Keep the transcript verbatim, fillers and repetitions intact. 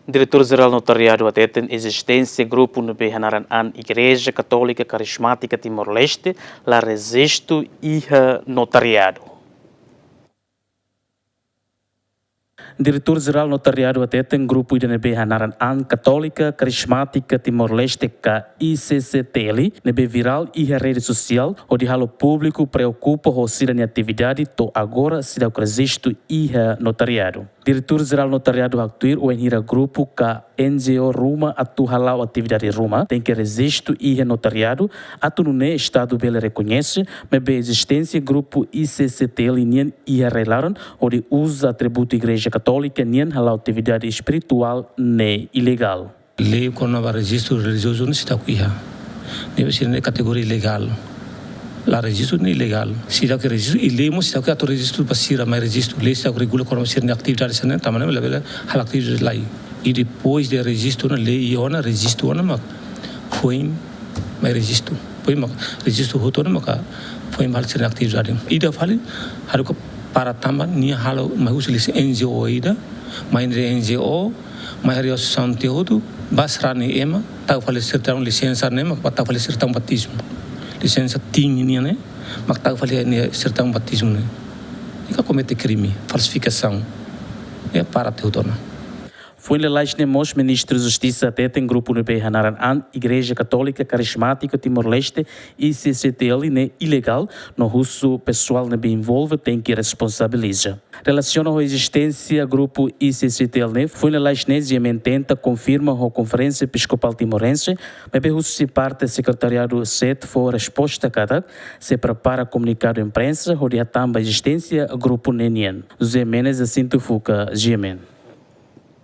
Diretór Jerál Notariadu hateten ezisténsia grupu ne'ebé hanaran an Igreja Katólika Karismátika Timor-Leste la rejistu iha notariadu. Diretór Jerál Notariadu hateten grupu ida ne'ebé hanaran an Katólika Karismátika Timor-Leste ka I C C T L ne'ebé virál iha rede sosiál hodi halo públiku preokupa ho sira-nia atividade to'o agora seidauk rejistu iha notariadu. Diretór Jerál Notariadu haktuir wainhira grupu ka N G O ruma atu hala'o atividade ruma tenke rejistu iha notariadu atu nune'e Estadu bele rekoñese maibé ezisténsia grupu I C C T L nian iha rai-laran hodi uza atributu Igreja Katólika nian hala'o atividade espirituál ne'e ilegál. Lei kona-ba rejistu relijiozu ne'e seidauk iha. Ne'e sira-ne'e kategoria ilegál. La rejistu ne'e ilegál. Seidauk rejistu, i lei mós seidauk atu rejistu ba sira mai rejistu. Lei seidauk regula kona-ba sira-nia atividade sira-ne'e, tanba ne'e labele halo atividade lai. I depois de rejistu ne'e lei iha ona, rejistu ona mak foin mai rejistu. Foin mak rejistu hotu ona maka foin ba halo sira-nia atividade. Ida fali, haruka para tanba nia halo mai husi lisensa N G O ida, mai N G O, mai harii asosiasaun tiha hotu, ba sarani ema, tau fali sertaun lisensa ne'e mak, ba tau fali sertaun batizmu. Lisensa tin nian ne'e, mak tau fali nia sertaun batizmu ne'e. Nia komete krime, falsifikasaun. Ne'e para tiha hotu ona. Foin lalais ne'e mós Ministru Justisa hateten grupu ne'ebé hanaran an Igreja Katólika Karismátika Timor-Leste, I C C T L, ne'e ilegál, no husu pesoál ne'ebé envolve tenke responsabiliza. Relasiona ho ezisténsia grupu I C C T L ne'e, foin lalais ne'e GMN tenta konfirma ho Konferénsia Episkopál Timorense, maibé husi parte Sekretariadu sét fó resposta katak sei prepara komunikadu imprensa hodi hatán ba ezisténsia grupu ne'e nian. José Mendes, Jacinto Fuca, GMN.